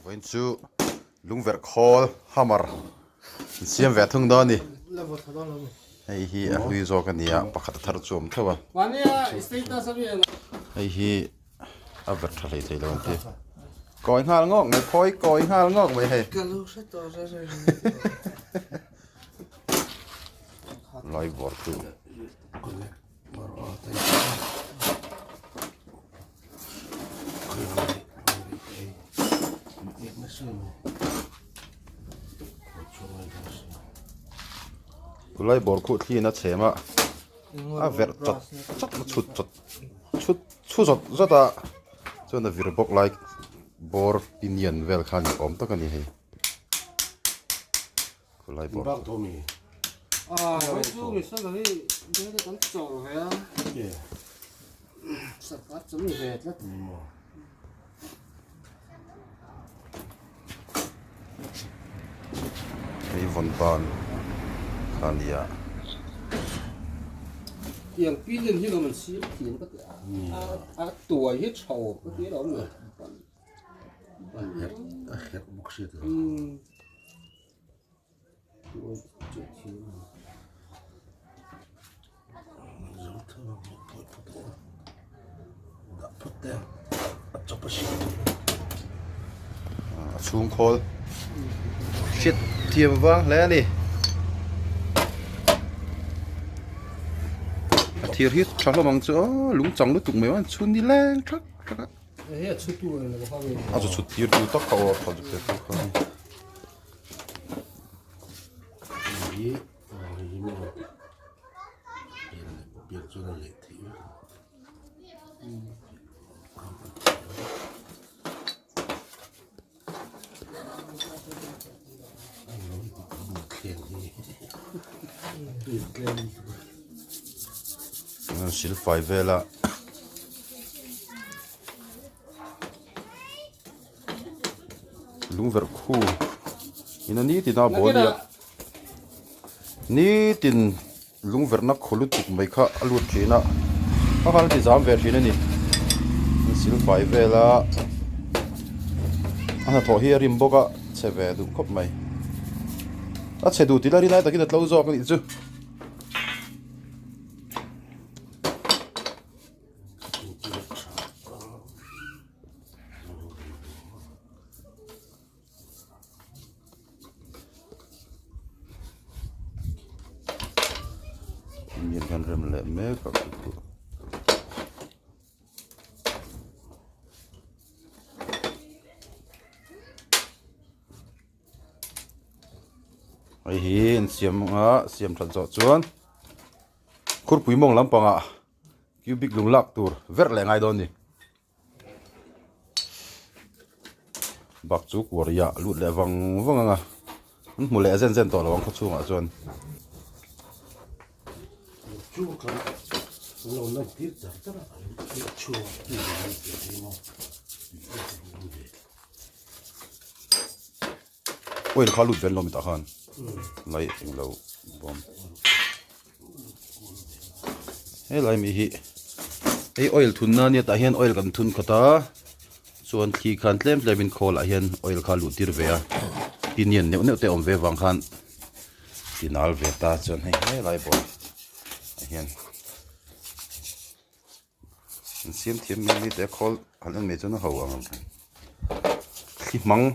Vawiin chu lungverh khawl hammer an siam ve thung dawn a ni. Hei hi a hlui zawk a ni a, pakhat a thar chu a awm theuh a. Hei hi a verh tha hlei thei lo an ti. Kawi nghal ngawk mai, khawi kawi nghal ngawk mai hei. Lai bawr chu. Khulai bawr khuh thliin a chhem a, a verh chawt chawt a chhut chawt chhut chhu zawt zawt a, chuan a vir bawk lai bawr pinion vel kha ni awm tak a ni hei. Khulai bawr Hei vawn ban kha a ni a. Tiang pin hi lo man siam thiam ka ti a, a tuai hi tha awm ka ti lo ni. A herh bawk hriat lo. A chhung khawl hriat thiam vang hle a ni a thir hi tha hlawm ang chu aw lung chang lutuk mai a chhun ni leng thak thak a a chu chhut tir tu tak kha aw a phal chu tir tu kha a ni. Silfai vela lungverh khu in a nitin a ball nia nitin lungverhna khaw lutuk mai kha a lut thin a a khan a ti zam ve thin a ni an silfai vel a a hnathawh hi a rim bawk a chhe ve duh khawp mai a chhe duh tih la rinai takin a tlo zawk a nih chu. Mian hian rem leh mek a Hei hi an siam anga siam that zawh chuan khurpui mawng lampangah cubic lung lak tur verh leh ngai dawn a ni. Bak chu kuaria lut leh vang vang ang a an hmu leh zen zen tawh lo ang khaw chhungah chuan. Oil kha lut vel lo mi tah khan lai englo bawm helai mi hi hei oil thun na ania tah hian oil kan thun khat a chuan thli khan tlem tlem in khawl ah hian oil kha luh tir ve a pinion neuh neuh te a awm ve vang khan tinal ve ta chuan hei helai bawm ah hian an siam thiam mai mai te a khawl han en mai chuan a ho ang thli hmang.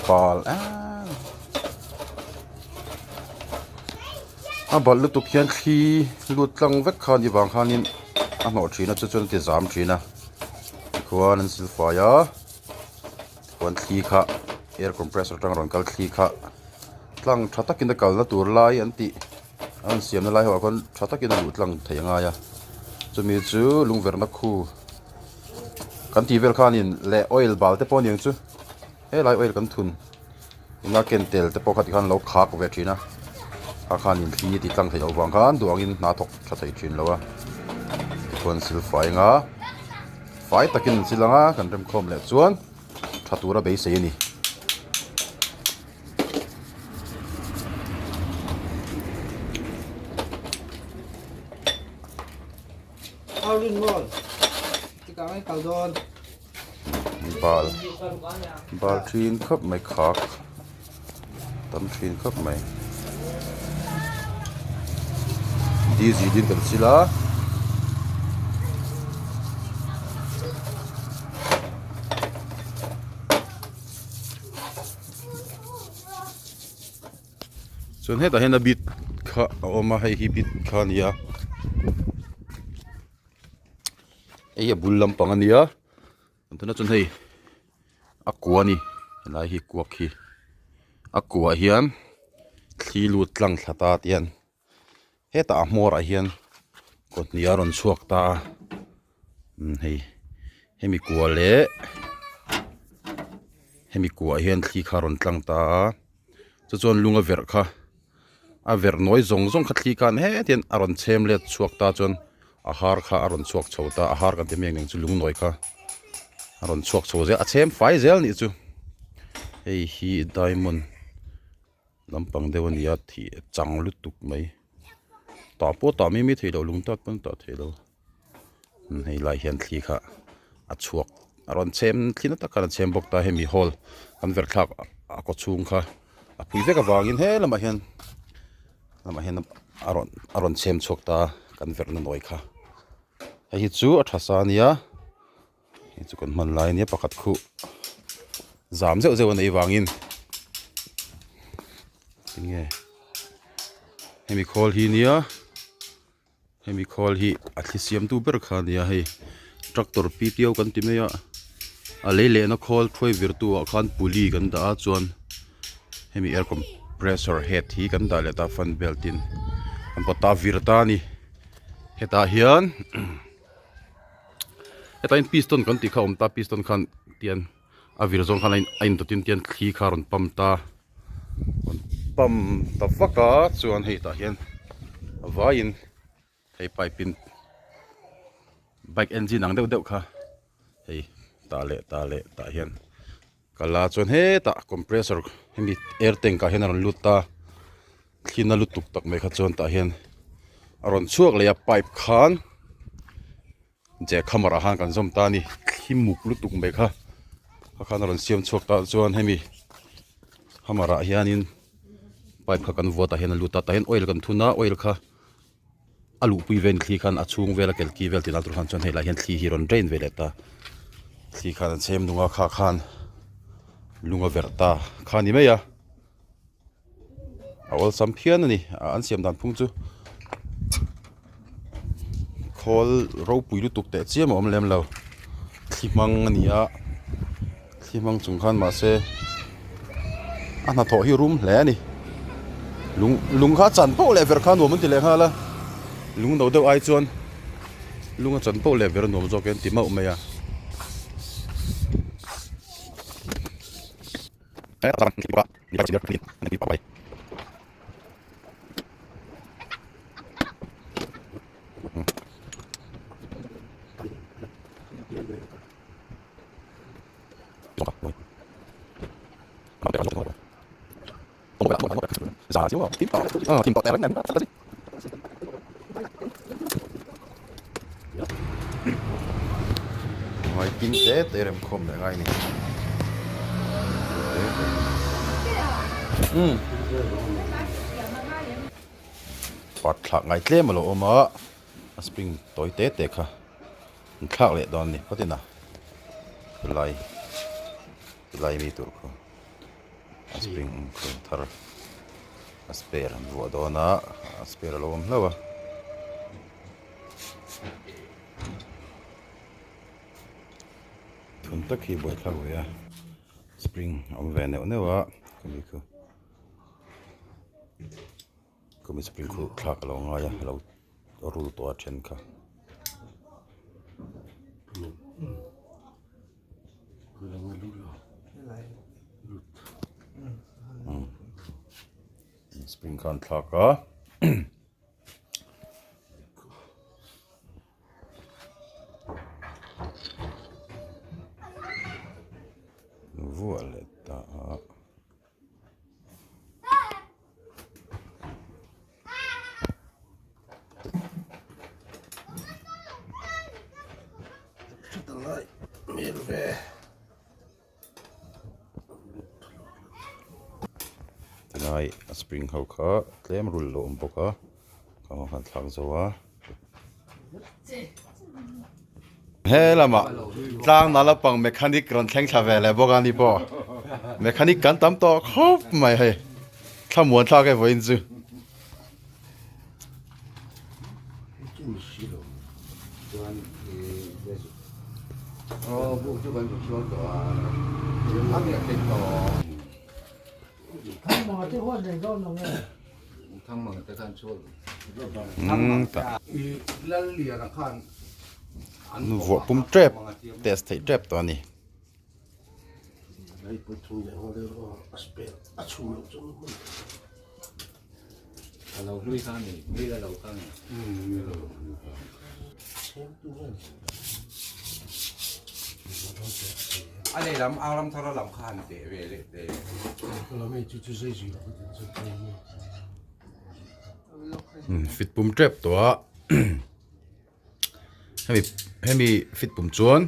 bal emm a balh lutuk hian thli lut tlang vek kha a nih vang khanin a hnawh thin a chu chuan a ti zam thin a tikhuan an silfai a tikhuan thli kha air compressor atang rawn kal thli kha tlang tha takin a kalna tur lai an tih a rawn siamna lai ho ah khawn tha takin a luh tlang thei a ngai a chumi chu lungverhna khu kan tih vel khanin leh oil bal te pawh a niang chu helai oil kan thun ina ken tel te pawh kha tikhan lo khak ve thin a kha khanin thli a tih tlang theih loh vang khan duh angin hna thawk tha thei thin lo a tikhuan silfai anga fai takin an sil anga kan remkhawm leh chuan tha tura beisei a ni. Bal bal thin khawp mai khak tam thin khawp mai diesel in kan sil a. Chuan hetah hian a bit kha a awm a hei hi bit kha a ni a hei hi a bul lampang a ni a tunah chuan hei a kua a ni helai hi kuak hi a kuah hian thli lut tlang thla ta te hian hetah a hmawr ah hian kawt hnih a rawn chhuak ta a umm hei hemi kua leh hemi kuah hian thli kha a rawn tlang ta a chu chuan lung a verh kha a verh nawi zawng zawng kha thli khan heti hian a rawn chhem let chhuak ta chuan a har kha a rawn chhuak chho ta a har kan ti mai ang chu lung nawi kha a rawn chhuak chho zel a chhem fai zel a nih chu hei hi diamond. Lampang deuh a ni a thih a chang lutuk mai tah pawh tah mai mai theih loh lung tak pawn tah theih loh hei lai hian thli kha a chhuak a rawn chhem thli na tak khan a chhem bawk ta hemi hall kan verh thlak a kaw chhung kha a phui vek avangin he lamah hian lamah hian a rawn a rawn chhem chhuak ta kan verhna nawi kha hei hi chu a tha sa a nia. Hei chu kan hman lai a nia pakhat khuh zam zeuh zeuh a neih vangin enge hemi khawl hi nia hemi khawl hi a thli siam tu ber kha a nia hei tractor P T O kan ti mai a a lei lehna khawl thuai vir tu ah khan puli kan dah a chuan hemi air compressor head hi kan dah leh ta fan belt in kan pawt ta vir ta a ni hetah hian. Hetah hian piston kan tih kha a awm ta piston khan tian a vir zawng khan a in dawtin tian thli kha a rawn pump ta rawn pump ta vak a chuan hei tah hian a vaiin hei pipe in bike engine ang deuh deuh kha hei tah leh tah leh tah hian kal a chuan hetah compressor hemi air tank ah hian a rawn lut ta thli na lutuk tak mai kha chuan tah hian a rawn chhuak leh a pipe khan jack hammer ah khan kan zawm ta a ni thli muk lutuk mai kha kha khan a rawn siam chhuak ta chuan hemi hammer ah hianin pipe kha kan vuat ah hian a lut a tah hian oil kan thun a oil kha a luhpui vel thli khan a chhung vel a kelki vel tih lai tur khan chuan hei lai hian thli hi rawn drain ve leh ta thli khan an chhem nung a kha khan lung a verh ta kha a ni mai a a awlsam phian a ni an siam dan phung chu khawl ropui lutuk teh chiam a awm lem lo thli hmang a ni a thli hmang chung khan mahse a hnathawh hi rum hle a ni lung lung kha chan poh leh ver kha nuam an ti leh nghal a lung no deuh ai chuan lung a chan poh leh ver nuam zawk hian ti mauh mai a. Ngai pin te te rem khawm leh ngai ni. Um. Part thlak ngai tlem a lo awm a, a spring tawi te te kha. An thlak leh dawn a ni phawt in a helai helai mi tur khaw. A spring khum thar a spare an vuah dawn a a spare a lo awm hlauh a. Thun tak hi buaithlak ve a spring a awm ve neuh neuh a khumi khu khumi spring khu thlak a lo ngai a a lo rul tawh a then kha. Spring khan thlak a. Vuah leh ta a. Tilai a spring ho kha tlem rul lo awm bawk a ka han thlak zo a. He lamah tlang nala pang mechanic rawn thleng thla ve leh bawk a ni pawh mechanic kan tam tawh khawp mai hei thlamuan thlak e vawiin chu. Vuah pum tep test theih tep tawh a ni. Fit pum tep tawh a hemi hemi fit pum chuan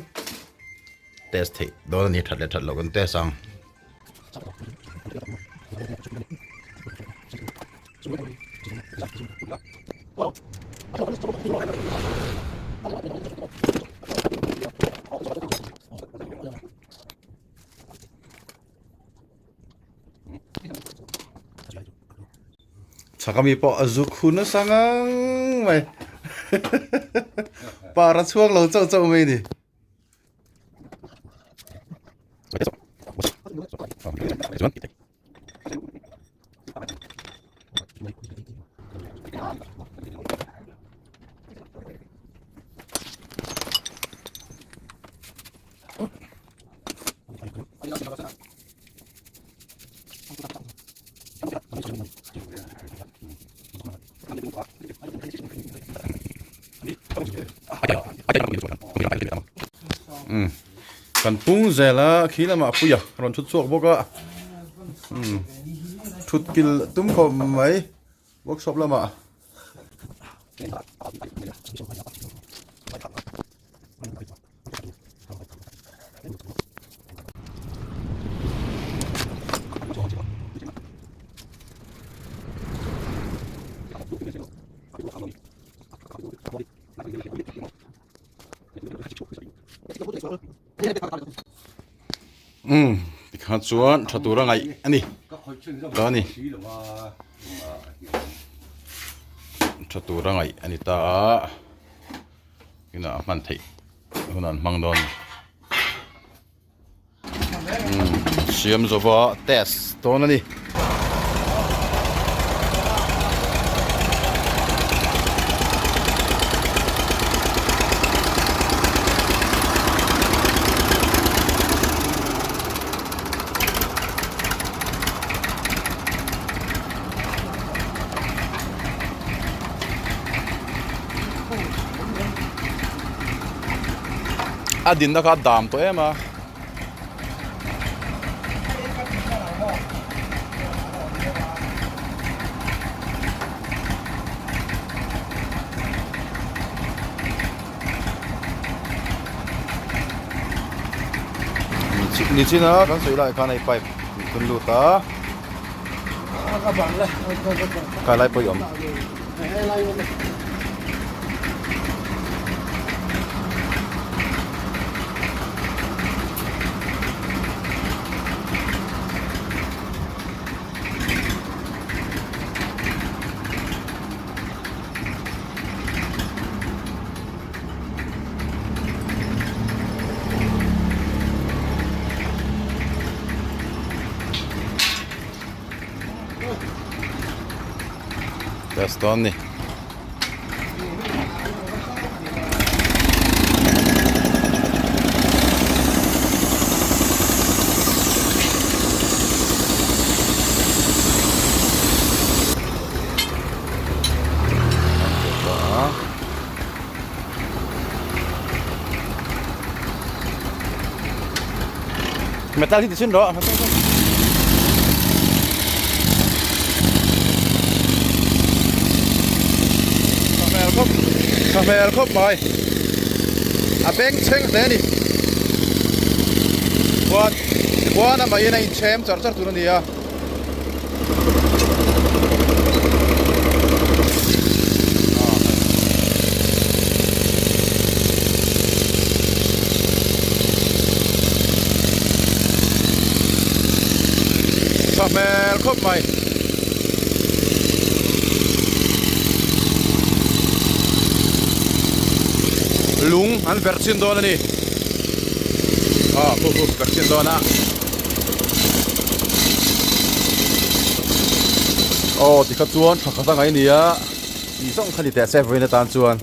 test theih dawn a ni that leh that loh kan test ang. Chhak ami pawh a zuk hun nasa ngang mai par a chhuak lo chauh chauh mai a ni. Kan pung zel a khi lamah puia rawn thut chhuak bawk a thut kil tum khawp mai workshop lamah. Umm tikhan chuan tha tur a ngaih a ni ta a ni tha tur a ngaih a ni ta a inah a hman theih hunah an hmang dawn umm siam zawva test dawn a ni. A dinna kha a dam tawh em a. Nichin a kan sawi lai khan hei pipe thun lut a kai lai pawh i awm. Test dawn ni. Metal hi ti chhin rawh. Hmel khawp tha hmel khawp mai a beng chheng hle a ni chuan tichuan amah in a inchhem char char tur a ni a. Tha hmel khawp mai. Lung an verh chin dawn a ni. Aw khu khu verh chin dawn a. Aw tikha chuan tha khat a ngaih a ni a tih zawng kha ni teh se vawiin atan chuan.